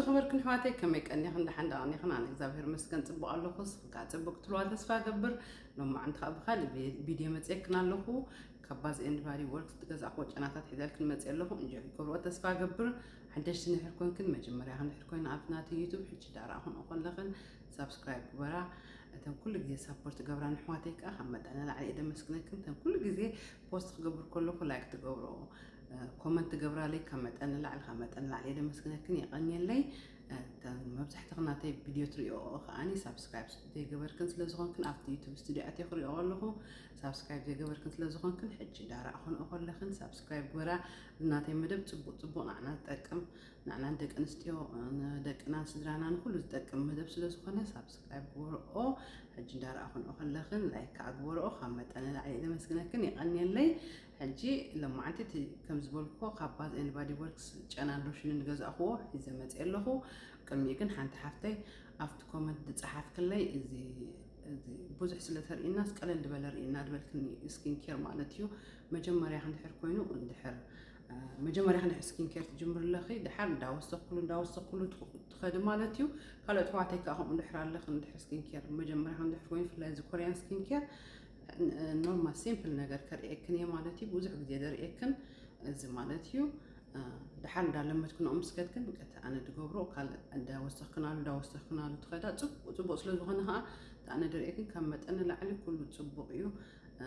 ነበርክን ኣሕዋተይ፣ ከመይ ቀኒኽን? ደሓን ዶ ቀኒኽን? ኣነ እግዚኣብሔር ይመስገን ጽቡቕ ኣለኹ። ንስኽን ከኣ ጽቡቕ ክትብልዋ ተስፋ እገብር። ሎማዓንቲ ከኣ ብኻልእ ቪ-፣ ቪድዮ መጺኤክን ኣለኹ። ካብ ባዝ ኤንድ ባዲ ወርክስ ዝገዛእክዎ ጨናታት ሒዘልክን መጺኤ ኣለኹ። እንጆይ ክትገብርዎ ተስፋ እገብር። ሓደሽቲ እንድሕር ኮንክን፣ መጀመርያ እንድሕር ኮይና ኣብቲ ናተይ ዩቱብ ሕጂ ዳኣ ረኣኽንኦ ከለኽን ሳብስክራይብ ግበራ። እተን ኩሉ ግዜ ሳፖርት ትገብራኒ ኣሕዋተይ ከኣ ካብ መጠን ንላዕሊ እየ ደመስግነክን። እተን ኩሉ ግዜ ፖስት ክገብር ከለኹ ላይክ ትገብርኦ፣ ኮመንት ትገብራለይ ካብ መጠን ንላዕሊ፣ ካብ መጠን ንላዕሊ እየ ደመስግነክን፣ የቐንየለይ። እተን መብዛሕትኽን ናተይ ቪድዮ ትሪኦ ከኣኒ ሳብስክራይብ ዘይገበርክን ስለ ዝኾንክን፣ ኣብቲ ዩቱብ ስቱዲዮ ኣትየ ክሪኦ ከለኹ ሳብስክራይብ ዘይገበርክን ስለ ዝኾንክን፣ ሕጂ ዳኣ ረኣኽንኦ ከለኽን ሳብስክራይብ ግበራ። ናተይ መደብ ጽቡቕ ጽቡቕ ንዓና ዝጠቅም፣ ንዓና ንደቂ ኣንስትዮ፣ ንደቅና፣ ንስድራና፣ ንኹሉ ዝጠቅም መደብ ስለ ዝኾነ ሳብስክራይብ ግበርኦ። ሕጂ እንዳ ረኣኽንኦ ከለኽን ላይክ ከኣ ግበርኦ። ካብ መጠን ንላዕሊ እየ ደመስግነክን፣ የቐንየለይ። ሕጂ ሎማዓንቲ እቲ ከም ዝበልኩዎ ካብ ባዝ ኤንድ ባዲ ወርክስ ጨናን ሎሽንን ዝገዛእኽዎ ሒዘ መጺኤ ኣለኹ። ቅድሚኡ ግን ሓንቲ ሓፍተይ ኣብቲ ኮመንት ዝጸሓፍክለይ፣ እዚ፣ እዚ ብዙሕ ስለ ተርእይናስ ቀለል ዝበለ ርእይና ዝበልክኒ፣ ስኪን ኬር ማለት እዩ። መጀመርያ እንድሕር ኮይኑ፣ እንድሕር፣ እ፣ መጀመርያ እንድሕር ስኪን ኬር ትጅምሪ ኣለኺ፣ ድሓር እንዳወሰኽኩሉ፣ እንዳወሰኽኩሉ ትኸ-፣ ትኸዲ ማለት እዩ። ካልኦት ኣሕዋተይ ከኣ ከምኡ እንድሕር ኣለኽን፣ እንድሕር ስኪን ኬር መጀመርያ እንድሕር ኮይኑ፣ ብፍላይ እዚ ኮርያን ስኪን ኬር፣ እ፣ ኖርማል ሲምፕል ነገር ከርእየክን እየ ማለት እዩ። ብዙሕ ግዜ ደርእየክን እዚ ማለት እዩ። እ፣ ድሓር እንዳለመድክንኦ ምስ ከድክን፣ ቀቲ ኣነ ድገብሮ፣ ካልእ እንዳወሰኽክናሉ፣ እንዳወሰኽክናሉ ትኸዳ። ጽቡቕ፣ ጽቡቕ ስለ ዝኾነ ከኣ፣ እቲ ኣነ ደርእየክን ካብ መጠን ንላዕሊ ኩሉ ጽቡቕ እዩ። እ፣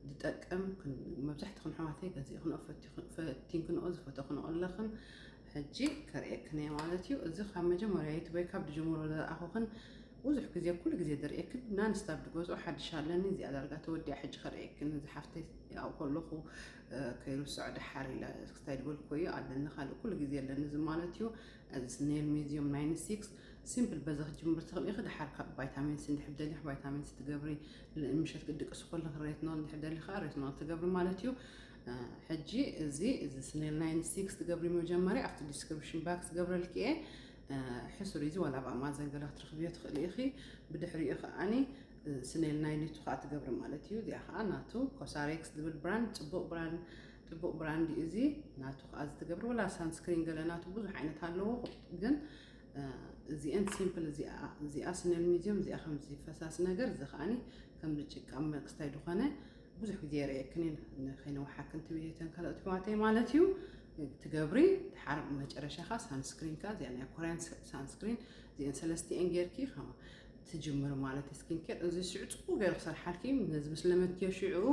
ዝጠቅም ክን-፣ መብዛሕትኽን ኣሕዋተይ ገዚእክንኦ፣ ፈቲኽን-፣ ፈቲንክንኦ፣ ዝፈተኽንኦ ኣለኽን። ሕጂ ከርእየክን እየ ማለት እዩ። እዚ ካብ መጀመርያ ዩቱበይ ካብ ድጅምሮ ዝረኣኹኽን፣ ብዙሕ ግዜ፣ ኩሉ ግዜ ደርእየክን፣ ናን ስታፕ ድገዝኦ ሓድሽ ኣለኒ። እዚኣ ዳርጋ ተወዲኣ፣ ሕጂ ከርእየክን። እዚ ሓፍተይ ኣብኡ ከለኹ፣ እ፣ ከይርስዖ ድሓር ኢለ ክስታይ ድበልኩ እዩ ኣለኒ። ካልእ ኩሉ ግዜ ኣለኒ። እዚ ማለት እዩ፣ እዚ ስኔል ሚዚየም ናይን ሲክስ ሲምፕል በዚ ክትጅምሪ ትኽእሊ ኢኺ። ድሓር ካብ ቫይታሚን ሲ እንድሕር ደሊኺ ቫይታሚን ሲ ትገብሪ፣ ል-፣ ምሸት ክትድቅሲ ከለኺ ሬትኖል እንድሕር ደሊኺ ሬትኖል ትገብሪ ማለት እዩ። እ፣ ሕጂ እዚ፣ እዚ ስኔል ናይን ሲክስ ትገብሪ መጀመርያ ኣብቲ ዲስክሪፕሽን ባክስ ትገብረልኪ እየ። እ፣ ሕሱር እዚ ዋላ ኣብ ኣማዘን ገለ ክትረኽብዮ ትኽእሊ ኢኺ። ብድሕሪኡ ከኣኒ፣ እ፣ ስኔል ናይን ቱ ከኣ ትገብሪ ማለት እዩ። እዚኣ ከኣ ናቱ ኮሳሬክስ ዝብል ብራንድ፣ ጽቡቕ ብራንድ፣ ጽቡቕ ብራንድ እዩ እዚ። ናቱ ከኣ እዚ ትገብሪ፣ ወላ ሳንስክሪን ገለ ናቱ ብዙሕ ዓይነት ኣለዎ፣ ግን፣ እ፣ እዚኤን ሲምፕል፣ እዚኣ፣ እዚኣ ስኔል ሚዚየም፣ እዚኣ ከምዚ ፈሳሲ ነገር፣ እዚ ከኣኒ ከምዚ ጭቃ መክስታይ ዝኾነ ብዙሕ ግዜ የርእየክን እየ፣ ንኸይነውሓክን ትብየተን ካልኦት ኣሕዋተይ ማለት እዩ። ትገብሪ፣ ድሓር መጨረሻኻ ሳንስክሪንካ፣ እዚኣ ናይ ኮርያን ስ-፣ ሳንስክሪን፣ እዚኤን ሰለስቲኤን ጌርኪ ከማ ትጅምሪ ማለት እዩ። ስኪን ኬር እዚ ሽዑ ጽቡቕ ገይሩ ክሰርሓልኪ፣ ነዚ ምስ ለመድክዮ ሽዑ፣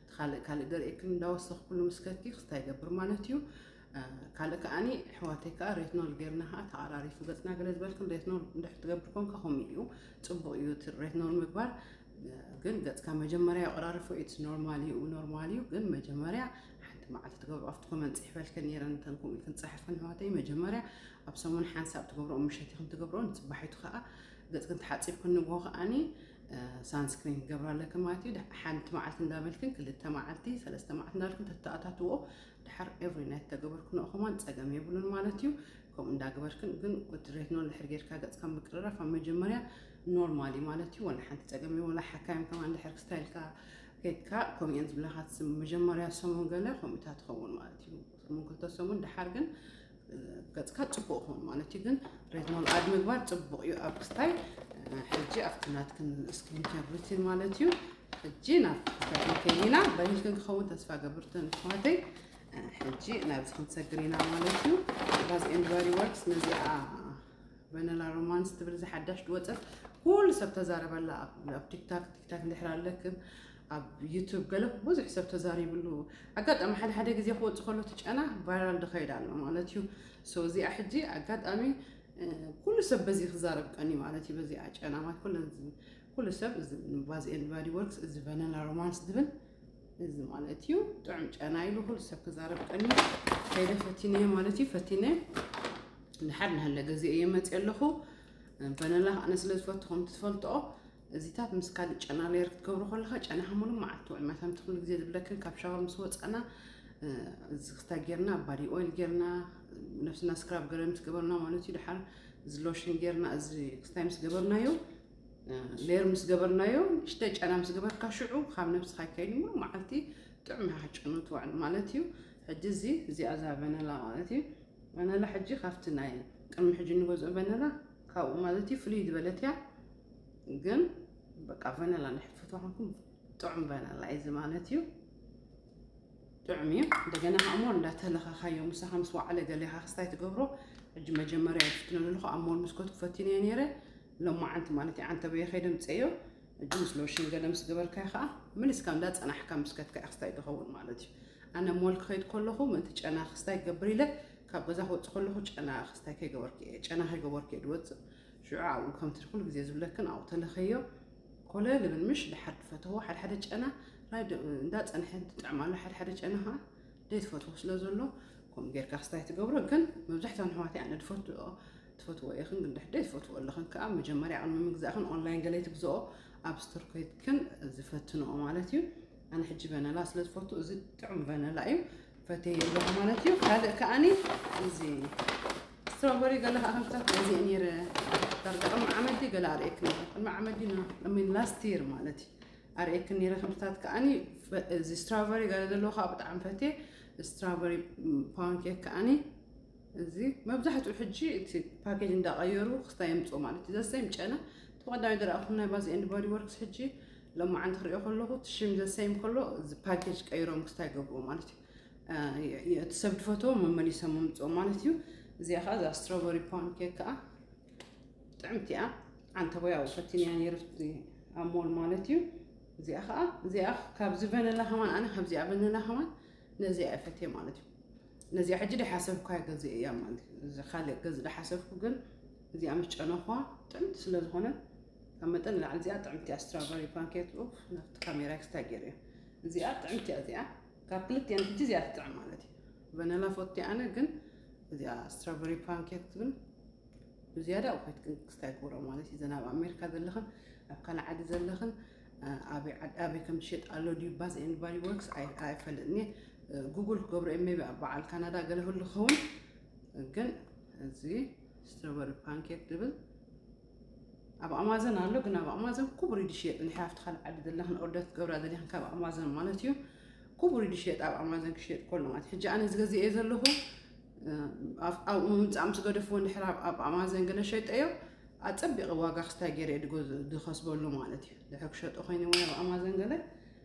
እቲ ካልእ፣ ካልእ ደርእየክን እንዳወሰኽኩሉ ምስ ከድኪ ክስታይ ይገብር ማለት እዩ። እ፣ ካልእ ከኣኒ፣ ኣሕዋተይ ከኣ ሬትኖል ጌርና ከኣ ተቐራሪፉ ገጽና ገለ ዝበልክን ሬትኖል እንድሕር ትገብር ኮንካ ከምኡ እዩ። ጽቡቕ እዩ እቲ ሬትኖል ምግባር። እ፣ ግን ገጽካ መጀመርያ የቐራርፎ፣ ኢትስ ኖርማል እዩ፣ ኖርማል እዩ። ግን መጀመርያ ሓንቲ መዓልቲ ትገብሮ፣ ኣብቲ ኮመንት ጽሒፈልክን ነይረን፣ እንተን ከምኡ ኢልክን ትጽሓፍክን ኣሕዋተይ፣ መጀመርያ ኣብ ሰሙን ሓንሳብ ትገብሮ፣ ምሸት ኢኽን ትገብሮ፣ ንጽባሒቱ ከኣ ገጽክን ተሓጺብክን ንግሆ ከኣኒ፣ እ፣ ሳንስክሪን ክገብራ ኣለክን ማለት እዩ። ድ-፣ ሓንቲ መዓልቲ እንዳበልክን ክልተ መዓልቲ፣ ሰለስተ መዓልቲ እንዳበልክን ተተኣታትዎ፣ ድሓር ኤቭሪ ናይት ተገበርክንኦ ከማን ጸገም የብሉን ማለት እዩ። ከምኡ እንዳገበርክን ግን እቲ ሬትኖል ድሕር ጌርካ ገጽካ ምቅርራፍ ኣብ መጀመርያ ኖርማል እዩ ማለት እዩ። ወላ ሓንቲ ጸገም የብሉን። ወላ ሓካይም ከማን ድሕር ክስታይልካ ከይድካ ከምኡ እየን ዝብላኻ። እቲ መጀመርያ ሰሙን ገለ ከምኡታት ትኸውን ማለት እዩ። ሰሙን ክልተ ሰሙን ድሓር ግን፣ እ፣ ገጽካ ጽቡቕ ይኸውን ማለት እዩ። ግን ሬትኖል ኣድ ምግባር ጽቡቕ እዩ ኣብ ክስታይ። እ፣ ሕጂ ኣብቲ ናትክን ስኪን ኬር ሩቲን ማለት እዩ። ሕጂ ናብ ክስታይ ክንከይድ ኢና። በሊልክን ክኸውን ተስፋ ገብር እተን ኣሕዋተይ። እ፣ ሕጂ ናብዚ ክንሰግር ኢና ማለት እዩ። ባዝ ኤንድ ባዲ ወርክስ ነዚኣ ቨነላ ሮማንስ ትብል፣ እዚ ሓዳሽ ዝወጸት፣ ኩሉ ሰብ ተዛረበላ። ኣብ፣ ኣብ ቲክታክ፣ ቲክታክ እንድሕር ኣለክን፣ ኣብ ዩቱብ ገለ ብዙሕ ሰብ ተዛሪብሉ። ኣጋጣሚ ሓደ ሓደ ግዜ ክወጽእ ከሎ እቲ ጨና ቫይራል ዝኸይድ ኣሎ ማለት እዩ። ሶ እዚኣ ሕጂ ኣጋጣሚ፣ እ፣ ኩሉ ሰብ በዚ ክዛረብ ቀንዩ ማለት እዩ። በዚኣ ጨና ማለት ኩለን፣ ኩሉ ሰብ እዚ ባዝ ኤንድ ባዲ ወርክስ፣ እዚ ቨነላ ሮማንስ ዝብል፣ እዚ ማለት እዩ። ጥዑም ጨና ኢሉ ኩሉ ሰብ ክዛረብ ቀንዩ። ከይደ ፈቲነዮ ማለት እዩ። ፈቲነ ድሓር ንሃለ ገዚኤዮ መፅእ ኣለኹ። ቨነላ ኣነ ስለ ዝፈቱ፣ ከም ትፈልጥኦ፣ እዚታት ምስ ካልእ ጨና ሌየር ክትገብሮ ከለኻ፣ ጨናኻ ሙሉእ መዓልቲ ትውዕል። ማለት፣ ከምቲ ኩሉ ግዜ ዝብለክን፣ ካብ ሻወር ምስ ወፃና፣ እ፣ እዚ ክስታይ ጌርና፣ ባዲ ኦይል ጌርና፣ ነብስና ስክራብ ገለ ምስ ገበርና ማለት እዩ። ድሓር እዚ ሎሽን ጌርና፣ እዚ ክስታይ ምስ ገበርናዮ፣ እ፣ ሌየር ምስ ገበርናዮ፣ ንእሽተይ ጨና ምስ ገበርካ፣ ሽዑ ካብ ነብስኻ ይከይድ፣ ሙሉእ መዓልቲ ጥዑም ኢኻ ክትጨኑ ትውዕል ማለት እዩ። ሕጂ እዚ፣ እዚኣ እዛ ቨነላ ማለት እዩ። ቨነላ ሕጂ ካብቲ ናይ ቅድሚ ሕጂ እንገዝኦ ቨነላ ካብኡ ማለት እዩ ፍልይ ዝበለት እያ። ግን በቃ ቨነላ ንሕትፈትዋ ኮንኩም ጥዑም ቨነላ እዩ እዚ ማለት እዩ። ጥዑም እዩ። እንደገና ከዓ ሞር እንዳተለኻኻዮ ምሳኻ ምስ ወዓለ ገሌኻ ክስታይ ትገብሮ። ሕጂ መጀመርያ ይፍትኖ ዘለኹ ኣብ ሞል ምስ ከትኩ ፈቲነዮ ነይረ። ሎማዓንቲ ማለት እዩ ዓንተበየ ከይደ ምፀዮ። ሕጂ ምስ ሎሽን ገለ ምስ ገበርካዮ ከዓ ምልስካ እንዳፀናሕካ ምስ ከትካ ክስታይ ዝኸውን ማለት እዩ። ኣነ ሞል ክኸይድ ከለኹ ምእንቲ ጨና ክስታይ ክገብር ኢለ ካብ ገዛ ክወፅእ ከለኹ ጨና ክስታይ ከይገበርኩ እየ ጨና ከይገበርኩ እየ ዝወፅእ። ሽዑ ኣብኡ ከምቲ ኩሉ ግዜ ዝብለክን ኣብኡ ተለኸዮ ኮለል እብል ምሽ ድሓር ትፈተዎ ሓደ ሓደ ጨና ራይድ እንዳፀንሐ ትጥዕም ኣሎ ሓደ ሓደ ጨና ከዓ ዘይትፈትዎ ስለ ዘሎ ከምኡ ጌርካ ክስታይ ትገብሮ። ግን መብዛሕትኦም ኣሕዋተይ ኣነ ዝፈትዎ ትፈትዎ ኢኽን ግን ድሕደይ ትፈትዎ ኣለኽን ከዓ መጀመርያ ቅድሚ ምግዛእኽን ኦንላይን ገለ ትግዝኦ ኣብ ስቶር ኮይትክን ዝፈትንኦ ማለት እዩ። ኣነ ሕጂ ቨነላ ስለ ዝፈቱ እዚ ጥዑም ቨነላ እዩ ፈትየ ኣለኹ ማለት እዩ። ካልእ ከዓኒ እዚ ስትሮበሪ ገለ ከዓ ከምታት እዚ ነይረ ዳርጋ ቅድሚ ዓመት ገለ ኣርእየክ ነይረ ቅድሚ ዓመት ሚን ላስት ይር ማለት እዩ ኣርእየክ ነይረ ከምታት ከዓኒ እዚ ስትራበሪ ገለ ዘለዎ ከዓ ብጣዕሚ ፈትየ ስትራበሪ ፓንኬክ ከዓኒ እዚ መብዛሕትኡ ሕጂ እቲ ፓኬጅ እንዳቀየሩ ክስታይ የምፅኡ ማለት እዩ ዘሰይም ጨና ተቀዳሚ ዝረኣኹም ናይ ባዚ ኤንድ ቦዲ ወርክስ ሕጂ ሎማዓንቲ ክሪኦ ከለኹ እቲ ሽም ዘሰይም ከሎ እዚ ፓኬጅ ቀይሮም ክስታይ ገብርዎ ማለት እዩ እቲ ሰብ ዝፈትዎ መመሊሶም ምምፅኦ ማለት እዩ። እዚኣ ከዓ እዛ ስትሮበሪ ፓንኬክ ከዓ ጥዕምቲ እያ። ዓንተቦይ ኣብኡ ፈቲንያ ነይረ ኣብ ሞል ማለት እዩ። እዚኣ ከዓ እዚኣ ካብዚ ቨነላ ከማን ኣነ ካብዚኣ ቨነላ ከማን ነዚኣ እየ ፈትየ ማለት እዩ። ነዚኣ ሕጂ ዳሓሰብኳ ገዚአ እያ ማለት እዩ። እዚ ካልእ ገዚ ዳሓሰብኩ ግን እዚኣ ምስ ጨነኳ ጥዕምቲ ስለ ዝኾነ ካብ መጠን ንላዕሊ እዚኣ ጥዕምቲ እያ። ስትራበሪ ፓንኬክ ኡፍ ናብቲ ካሜራ ክስታይ ገይረ እዚኣ ጥዕምቲ እያ። እዚኣ ካብ ክልቲኣን ሕጂ እዚኣ ትጥዕም ማለት እዩ። ቨነላ ፈትየ ኣነ ግን እዚኣ ስትራበሪ ፓንኬክ ትብል ብዝያዳ ኣብ ኮይትክን ክስታይ ክብሮ ማለት እዩ። ዘን ኣብ ኣሜሪካ ዘለኽን ኣብ ካልእ ዓዲ ዘለኽን ኣበይ ዓዲ ኣበይ ከም ትሸጥ ኣሎ ድዩ ባዝ ኤንድ ባዲ ወርክስ ኣይፈልጥን እየ። ጉግል ክገብሮ እየ ሜቢ ኣብ በዓል ካናዳ ገለ ህሉ ክኸውን ግን እዚ ስትሮበሪ ፓንኬክ ዝብል ኣብ ኣማዘን ኣሎ ግን ኣብ ኣማዘን ክቡር እዩ ዝሽየጥ ንሕራፍቲ ካልእ ዓዲ ዘለኽን ኦርደር ክትገብራ ዘለኽን ካብ ኣማዘን ማለት እዩ። ክቡር እዩ ዝሽየጥ ኣብ ኣማዘን ክሽየጥ ከሎ ማለት ሕጂ ኣነ ዝገዝእ እየ ዘለኹ ኣብኡ ምምፃእ ምስ ገደፍዎ እንድሕር ኣብ ኣማዘን ገለ ሸይጠዮ ኣፀቢቐ ዋጋ ክስታይ ገይረ እየ ዝኸስበሉ ማለት እዩ። ድሕር ክሸጦ ኮይነ ወይ ኣብ ኣማዘን ገለ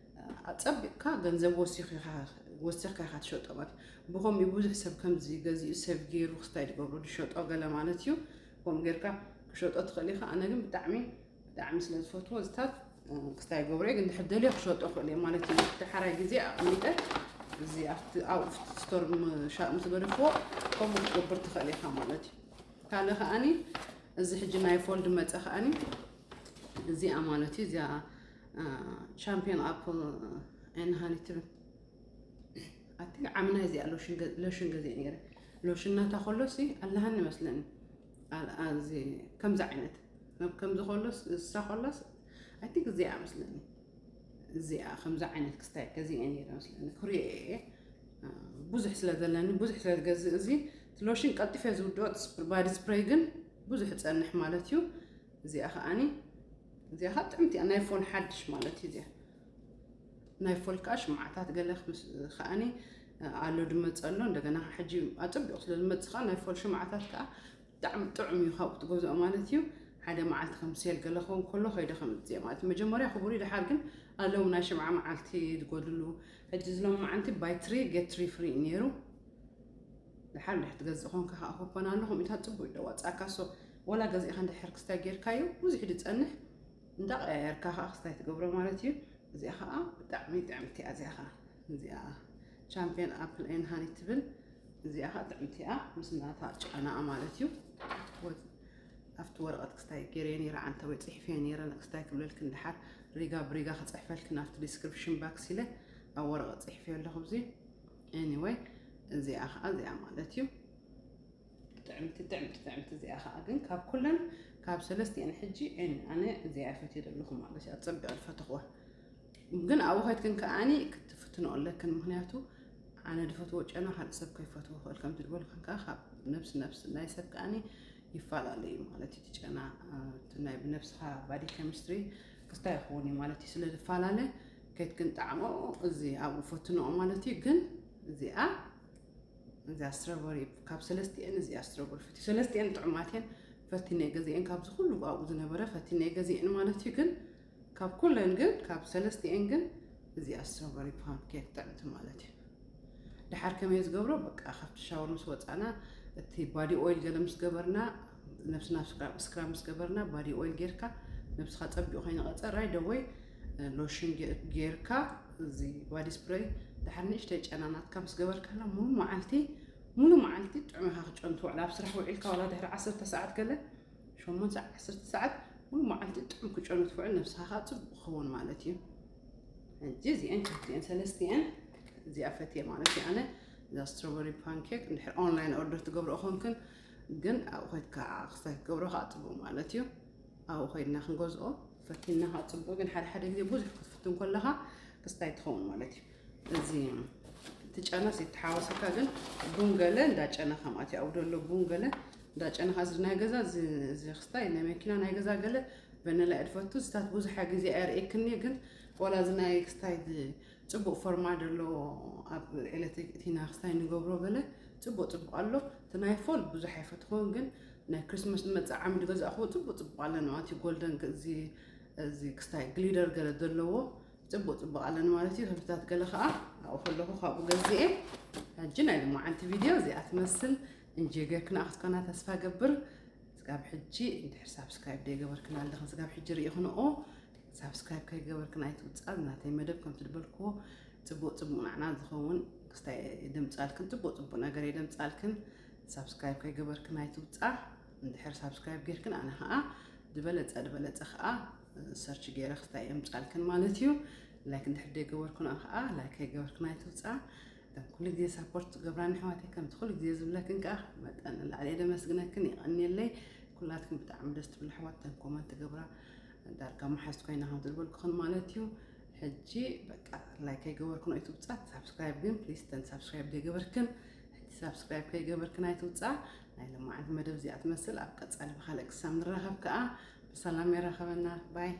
ኣፀቢቕካ ገንዘብ ወሲኽካ ኢኻ ትሸጦ ማለት እዩ። ብኸምኡ ብዙሕ ሰብ ከምዚ ገዚኡ ሰብ ገይሩ ክስታይ ዝገብሩ ዝሸጦ ገለ ማለት እዩ። ከምኡ ጌርካ ክሸጦ ትኽእል ኢኻ። ኣነ ግን ብጣዕሚ ብጣዕሚ ስለ ዝፈትዎ ዝታት ክስታይ ገብረ ግን ድሕር ደልዮ ክሸጦ ክእል እየ ማለት እዩ። እቲ ሓራይ ግዜ ኣቕሚጠ እዚ ኣብቲ ኣብኡ ስቶር ሻጥ ምስ ገደፍዎ ከምኡ ክትገብር ትኽእል ኢኻ ማለት እዩ። ካልእ ከዓኒ እዚ ሕጂ ናይ ፎልድ መፀ ከዓኒ እዚኣ ማለት እዩ። እዚኣ ቻምፒዮን ኣፕል ኤን ሃኒ ትብል ኣቲ ዓምና እዚኣ ሎሽን ገ- ሎሽን ገዚአ ነይረ። ሎሽን ናታ ከሎሲ ኣለሃኒ መስለኒ። ኣ- ኣዚ ከምዚ ዓይነት መብ- ከምዚ ከሎስ እሳ ከሎስ ኣቲ እዚኣ መስለኒ። እዚኣ ከምዚ ዓይነት ክስታይ ገዚአ ነይረ መስለኒ። ክሪኦ እየ አ፣ ብዙሕ ስለ ዘለኒ ብዙሕ ስለ ዝገዝእ እዚ እቲ ሎሽን ቀልጢፈ ዝውድኦ ባዲ ስፕሬይ ግን ብዙሕ ጸንሕ ማለት እዩ። እዚኣ ከዓኒ እዚኣ ከዓ ጥዕምቲ እያ ናይ ፎን ሓድሽ ማለት እዩ። እዚኣ ናይ ፎል ከዓ ሽምዓታት ገለ ክምስ- ከዓኒ ኣሎ ድመፀ ኣሎ እንደገና ሕጂ ኣፀቢቑ ስለ ዝመፅእ ከዓ ናይ ፎል ሽምዓታት ከዓ ብጣዕሚ ጥዑም እዩ ካብኡ ትገዝኦ ማለት እዩ። ሓደ መዓልቲ ከም ሴል ገለ ክኸውን ከሎ ከይደ ከምፅእ ማለት እዩ። መጀመርያ ክቡር እዩ ድሓር ግን ኣለዉ ናይ ሽምዓ መዓልቲ ዝጎድሉ ሕጂ ዝሎም መዓልቲ ባይ ትሪ ጌት ትሪ ፍሪ እዩ ነይሩ። ድሓር ድሕ ትገዝእ ኮንካ ከዓ ኮፖን ኣሎ ከምኡታት ፅቡቅ እዩ ደዋፃካ ሶ ወላ ገዚእካ እንድሕር ክስታይ ጌርካዮ ብዙሕ ድፀንሕ እንዳቀያየርካ ከዓ ክስታይ ትገብሮ ማለት እዩ። እዚኣ ከዓ ብጣዕሚ ጥዕምቲ እያ እዚኣ ከዓ እዚኣ ቻምፒዮን ኣፕል ኤን ሃኒ ትብል እዚኣ ከዓ ጥዕምቲ እያ ምስ ናታ ጨናኣ ማለት እዩ። ወ- ኣብቲ ወረቐት ክስታይ ገይረዮ ነይረ ዓንተ ወይ ፅሒፈዮ ነይረ ንክስታይ ክብለልክ እንድሓር ሪጋ ብሪጋ ክፅሕፈልክ ናብቲ ዲስክሪፕሽን ባክስ ኢለ ኣብ ወረቐት ፅሒፈዮ ኣለኹ እዚ ኤኒወይ እዚኣ ከዓ እዚኣ ማለት እዩ። ጥዕምቲ ጥዕምቲ ጥዕምቲ እዚኣ ከዓ ግን ካብ ኩለን ካብ ሰለስቲአን ሕጂ ኤን ኣነ እዚኣ ፈትየ ዘለኹ ማለት እዩ ኣፀቢቐ ዝፈተኽዋ ግን ኣብኡ ከድክን ከዓኒ ክትፍትንኦ ኣለክን ምክንያቱ ኣነ ዝፈትዎ ጨና ካልእ ሰብ ከይፈትዎ ክእል ከም ትድበሉ ከንካ ካብ ነብስ ነብስ ናይ ሰብ ከዓኒ ይፈላለ እዩ ማለት እቲ ጨና እቲ ናይ ብነብስኻ ባዲ ኬሚስትሪ ክስታይ ይኸውን እዩ ማለት እዩ ስለ ዝፈላለ ከድክን ጣዕሞ እዚ ኣብኡ ፈትንኦ ማለት እዩ ግን እዚኣ እዚኣ strawberry፣ ካብ ሰለስቲኤን እዚኣ strawberry ፈትየ። ሰለስቲኤን ጥዑማት እየን፣ ፈቲነ ገዚኤን። ካብዚ ኩሉ ኣብኡ ዝነበረ ፈቲነ ገዚኤን ማለት እዩ። ግን ካብ ኩለን ግን፣ ካብ ሰለስቲኤን ግን እዚኣ strawberry pancake ጥዕምቲ ማለት እዩ። ድሓር ከመይ ዝገብሮ፣ በቃ ካብቲ ሻወር ምስ ወፃና፣ እቲ body oil ገለ ምስ ገበርና፣ ነብስና scrub፣ scrub ምስ ገበርና፣ body oil ጌርካ፣ ነብስኻ ፀቢቑ ከይንቐፀ፣ right away lotion ጌ-፣ ጌርካ፣ እዚ body spray ድሓር ንእሽተይ ጨና ናትካ ምስ ገበርካላ፣ ሙሉ መዓልቲ፣ ሙሉ መዓልቲ ጥዑም ኢኻ ክጨኑ ትውዕል። ኣብ ስራሕ ውዒልካ ዋላ ድሕሪ ዓሰርተ ሰዓት ገለ፣ ሸሞንተ ሰዓት፣ ዓሰርተ ሰዓት፣ ሙሉ መዓልቲ ጥዑም ክጨኑ ትውዕል፣ ነብስኻ ከዓ ፅቡቅ ክኸውን ማለት እዩ። ሕጂ እዚአን ክልቲአን ሰለስቲአን እዚኣ ፈትየ ማለት እዩ። ኣነ እዛ strawberry pancake እንድሕር online order ትገብሮ ኾንክን፣ ግን ኣብኡ ኸድካ ክስታይ ክትገብሮ ከዓ ፅቡቅ ማለት እዩ። ኣብኡ ኸይድና ክንገዝኦ ፈቲና ከዓ ፅቡቅ፣ ግን ሓደ ሓደ ግዜ ብዙሕ ክትፍትን ከለኻ ክስታይ ትኸውን ማለት እዩ። እዚ እቲ ጨናስ ይተሓወሰካ፣ ግን ቡን ገለ እንዳ ጨነኻ ማለት እዩ። ኣብኡ ዘሎ ቡን ገለ እንዳ ጨነኻ፣ እዚ ናይ ገዛ፣ እዚ፣ እዚ ክስታይ ናይ መኪና፣ ናይ ገዛ ገለ ቨነላ እየ ዝፈቱ። ዝታት ብዙሕ ግዜ ኣየርእየክን እየ፣ ግን ዋላ እዚ ናይ ክስታይ ዝ-፣ ፅቡቅ ፎርማ ዘሎ ኣብ ኤሌክትሪክ እቲና ክስታይ ንገብሮ ገለ ፅቡቅ ፅቡቅ ኣሎ። እቲ ናይ ፎል ብዙሕ ኣይፈትኹን፣ ግን ናይ ክሪስማስ ዝመፅእ ዓሚ ዝገዛእኽዎ ፅቡቅ ፅቡቅ ኣለና ማለት እዩ። ጎልደን ግ-፣ እዚ፣ እዚ ክስታይ ግሊደር ገለ ዘለዎ ፅቡቅ ፅቡቅ ኣለኒ ማለት እዩ። ሕብርታት ገለ ከዓ ኣብኡ ከለኹ ካብኡ ገዚኤ። ሕጂ ናይ ሎማዓንቲ ቪድዮ እዚኣ ትመስል። እንጆይ ጌርክና ክትኮና ተስፋ ገብር። ስጋብ ሕጂ እንድሕር ሳብስክራይብ ደይገበርክን ኣለኽን፣ ስጋብ ሕጂ ርኢኽንኦ፣ ሳብስክራይብ ከይገበርክን ኣይትውፃእ። ናተይ መደብ ከምቲ ዝበልክዎ ፅቡቅ ፅቡቅ ንዓና ዝኸውን ክስታይ የደምፃልክን፣ ፅቡቅ ፅቡቅ ነገር የደምፃልክን። ሳብስክራይብ ከይገበርክን ኣይትውፃእ። እንድሕር ሳብስክራይብ ጌርክን ኣነ ከዓ ዝበለፀ ዝበለፀ ከዓ ሰርች ገይረ ክስታይ የምፃልክን ማለት እዩ። ላይክ እንድሕር ደይገበርክን ከዓ ላይክ ከይገበርክን ኣይትውፃእ። እተን ኩሉ ግዜ ሳፖርት ትገብራኒ ኣሕዋተይ፣ ከምቲ ኩሉ ግዜ ዝብለክን ከዓ መጠን ንላዕሊ እየ ደመስግነክን፣ የቐንየለይ። ኩላትክን ብጣዕሚ ደስ ትብሉ ኣሕዋት፣ እተን ኮመንት ትገብራ ዳርጋ መሓዝት ኮይና ከም ትድበልኩኽን ማለት እዩ። ሕጂ በቃ ላይክ ከይገበርክን ኣይትውፃእ፣ ሳብስክራይብ ግን ፕሊስ፣ እተን ሳብስክራይብ ዘይገበርክን ሕጂ ሳብስክራይብ ከይገበርክን ኣይትውፃእ። ናይ ሎማዓንቲ መደብ እዚኣ ትመስል። ኣብ ቀፃሊ ብካልእ ክሳብ ንራኸብ ከዓ ብሰላም የራኸበና። ባይ።